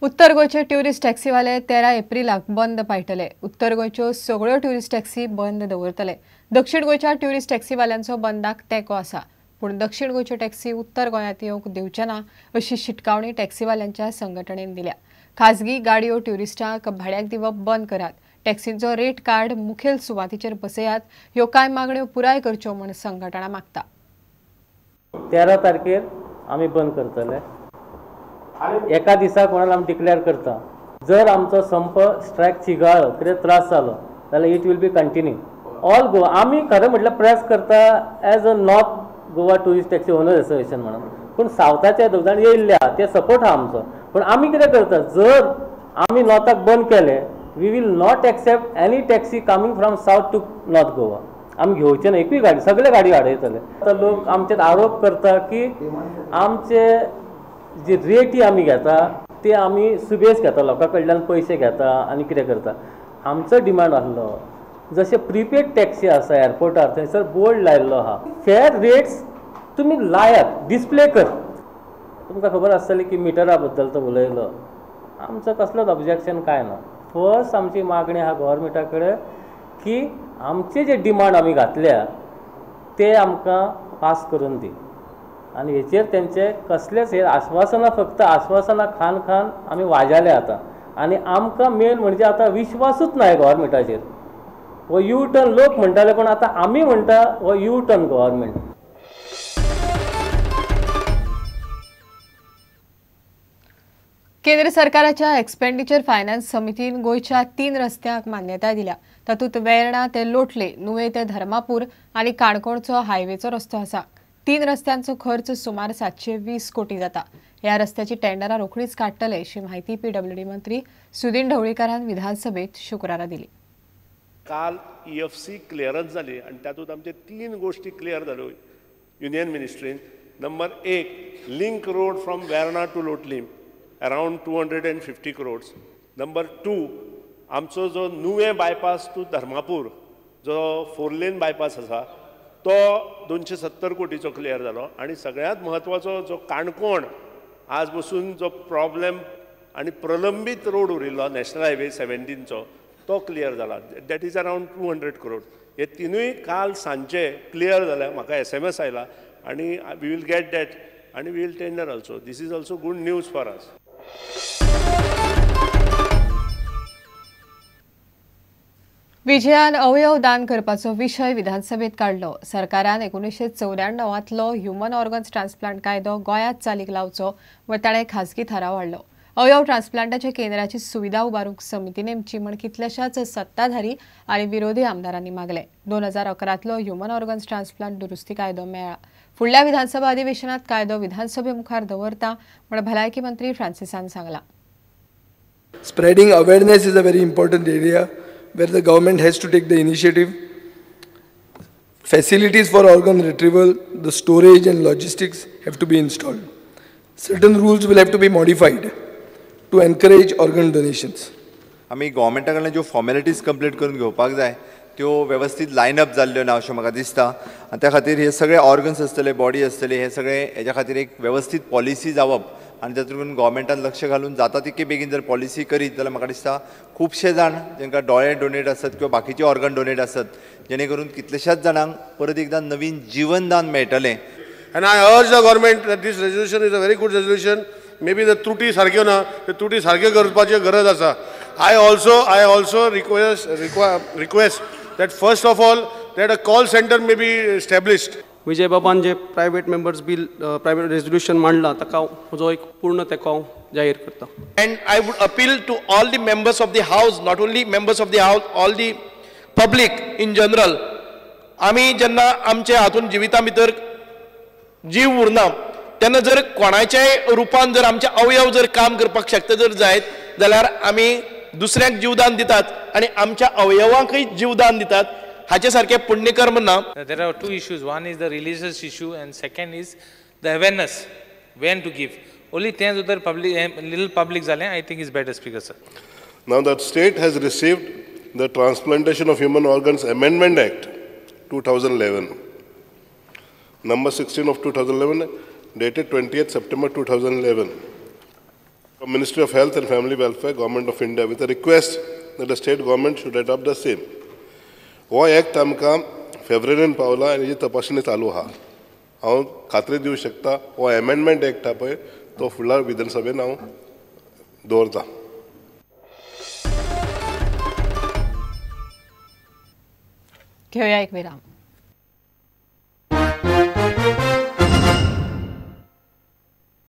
उत्तर गोंयचे ट्युरिस्ट टॅक्सीवाले 13 एप्रिलाक बंद पाळटले. उत्तर गोंयच्यो सगळ्यो ट्युरिस्ट टॅक्सी बंद दवरतले. दक्षिण गोंयच्या ट्युरिस्ट टॅक्सीवाल्यांचो बंदाक तेंको आसा, पूण दक्षिण गोंयच्यो टॅक्सी उत्तर गोंयांत येवंक दिवचे ना अशी शिटकावणी टॅक्सीवाल्यांच्या संघटणेन दिल्या. खाजगी गाडयो ट्युरिस्टांक भाड्याक दिवप बंद करात, टॅक्सींचो रेट कार्ड मुखेल सुवातीचेर बसयात, ह्यो कांय मागण्यो पुराय करच्यो म्हूण संघटणा मागता. 13 तारखेर आमी बंद करतले. एका दिसा कोणाला आमी डिक्लेअर करता. जर आमचो संप स्ट्रायक चिगाळो कितें त्रास जालो जाल्यार it will be continue all Goa. आमी खरें म्हटल्यार प्रेस करता as a North Goa tourist taxi owner association म्हणून, पूण सावथाचे दोग जाण येयल्ले आहा ते सपोर्ट आहा आमचो. पूण आमी कितें करता, जर आमी नॉर्थाक बंद केले we will not accept any taxi coming from south to North Goa. आमी घेवचे ना एकूय गाडी, सगळे गाडी हाडयतले. आतां लोक आमचेर आरोप करता की आमचे जी रेटी आमी घेता ते आमी सुबेज घेता, लोकां कडल्यान पयशे घेता आनी कितें करता. आमचो डिमांड आसलो जशें प्रिपेड टॅक्सी आसा एअरपोर्टार थंयसर बोर्ड लायिल्लो आहा, फेर रेट्स तुमी लायात, डिस्प्ले कर. तुमकां खबर आसतली की मिटरा बद्दल तो उलयलो, आमचो कसलोच ऑब्जेक्शन कांय ना. फर्स्ट आमची मागणी आहा गव्हर्मेंटा कडेन की आमचे जे डिमांड आमी घातल्या ते आमकां पास करून दी आनी हेचेर तेंचे कसलेच हे आश्वासनां, फक्त आश्वासनां खान खान आमी वाजाले आतां. आनी आमकां मेन म्हणजे आतां विश्वासूच ना गव्हर्मेंटाचेर. हो यू टर्न लोक म्हणटाले, पण आतां आमी म्हणटा हो यू टर्न गव्हर्मेंट. केंद्र सरकाराच्या एक्सपेंडिचर फायनान्स समितीन गोंयच्या 3 रस्त्यांक मान्यताय दिल्या. तातूंत वेर्णा ते लोटले, नुवें ते धर्मापूर आनी काणकोणचो हायवेचो रस्तो आसा. 3 रस्त्यांचो खर्च सुमार 720 कोटी जाता. ह्या रस्त्याची टेंडरां रोखडीच काडटले अशी म्हायती पीडब्ल्यूडी मंत्री सुदिन ढवळीकारान विधानसभेत शुक्रारा दिली. काल EFC clearance जाली आनी तातूंत आमचे 3 गोष्टी क्लियर जाल्यो union मिनिस्ट्रीन. Number 1, link road from Verna to Lotlim around 250 crores. Number 2, आमचो जो नुवें बायपास टू धर्मापूर जो 4 लेन बायपास आसा तो 270 कोटीचो क्लियर जालो. आनी सगळ्यांत म्हत्वाचो जो काणकोण आज बसून जो प्रॉब्लेम आनी प्रलंबीत रोड उरिल्लो नॅशनल हायवे 17चो तो क्लियर जाला, that is around 200 crore. हे तिनूय काल सांजचे क्लियर जाले, म्हाका SMS आयला आनी we will get that आनी we will tender also. This is also good news for us. विजयान अवयव दान करपाचो विशय विधानसभेत काडलो. सरकारान 1994तलो ह्युमन ऑर्गन्स ट्रान्सप्लांट कायदो गोंयांत चालीक लावचो व ताणें खाजगी थाराव हाडलो. अवयव ट्रान्सप्लांटाच्या केंद्राची सुविधा उबारूंक समिती नेमची म्हण कितल्याशाच सत्ताधारी आनी विरोधी आमदारांनी मागलें. 2011तलो ह्युमन ऑर्गन्स ट्रान्सप्लांट दुरुस्ती कायदो मेळ्ळा. फुडल्या विधानसभा अधिवेशनात कायदो विधानसभे मुखार दवरता म्हण भलायकी मंत्री फ्रांसिसान सांगलां. Spreading awareness is a very important area where the government has to take the initiative. Facilities for organ retrieval, the storage and logistics have to be installed. Certain rules will have to be modified to encourage organ donations. आमी गव्हर्मेंटा कडल्यान ज्यो formalities complete करून घेवपाक जाय त्यो वेवस्थीत line up जाल्ल्यो ना अशें म्हाका दिसता. आनी त्या खातीर हे सगळे ऑर्गन्स आसतले, बॉडी आसतली, हे सगळे हेज्या खातीर एक वेवस्थीत पॉलिसी जावप आनी तातूंत गव्हर्मेंटान लक्ष घालून जाता तितके बेगीन जर पॉलिसी करीत जाल्यार म्हाका दिसता खुबशे जाण जांकां दोळे डोनेट आसत किंवा बाकीचे ऑर्गन डोनेट आसत जेणे करून कितलेशाच जाणांक परत एकदां नवीन जिवनदान मेळटलें. And I urge the government that this resolution is a very good resolution. Maybe the त्रुटी सारक्यो ना, ते त्रुटी सारक्यो करपाची गरज आसा. I also request that first of all that a call center may be established. Vijay बाबान जे private members bill private resolution मांडला ताका म्हजो एक पूर्ण तेंको जाहीर करता. And I would appeal to all the members of the house, not only members of the house, all the public in general. आमी जेन्ना आमच्या हातून जिविता भितर जीव उरना तेन्ना जर कोणाच्याय रुपान जर आमचे अवयव जर काम करपाक शकता जर जायत जाल्यार आमी दुसऱ्यांक जीवदान दितात आनी आमच्या अवयवांकय जीवदान दितात. हाचे सारखे पुण्यकर्म ना. There are 2 issues. One is the religious issue and second is the awareness when to give. Only तें जर पब्लिक little public जालें I think is better, Speaker sir. Now that state has received the Transplantation of Human Organs Amendment Act 2011, number 16 of 2011, dated 20th September 2011, Ministry of Health and Family Welfare, Government of India, with a request that the state government should adopt the same. हो act आमकां फेब्रुवारीन पावला आनी हेजी तपासणी चालू आहा. हांव खात्री दिवं शकता हो एमेंडमेंट एक्ट आहा पळय तो फुडल्या विधानसभेन हांव दवरता. घेवया एक विराम.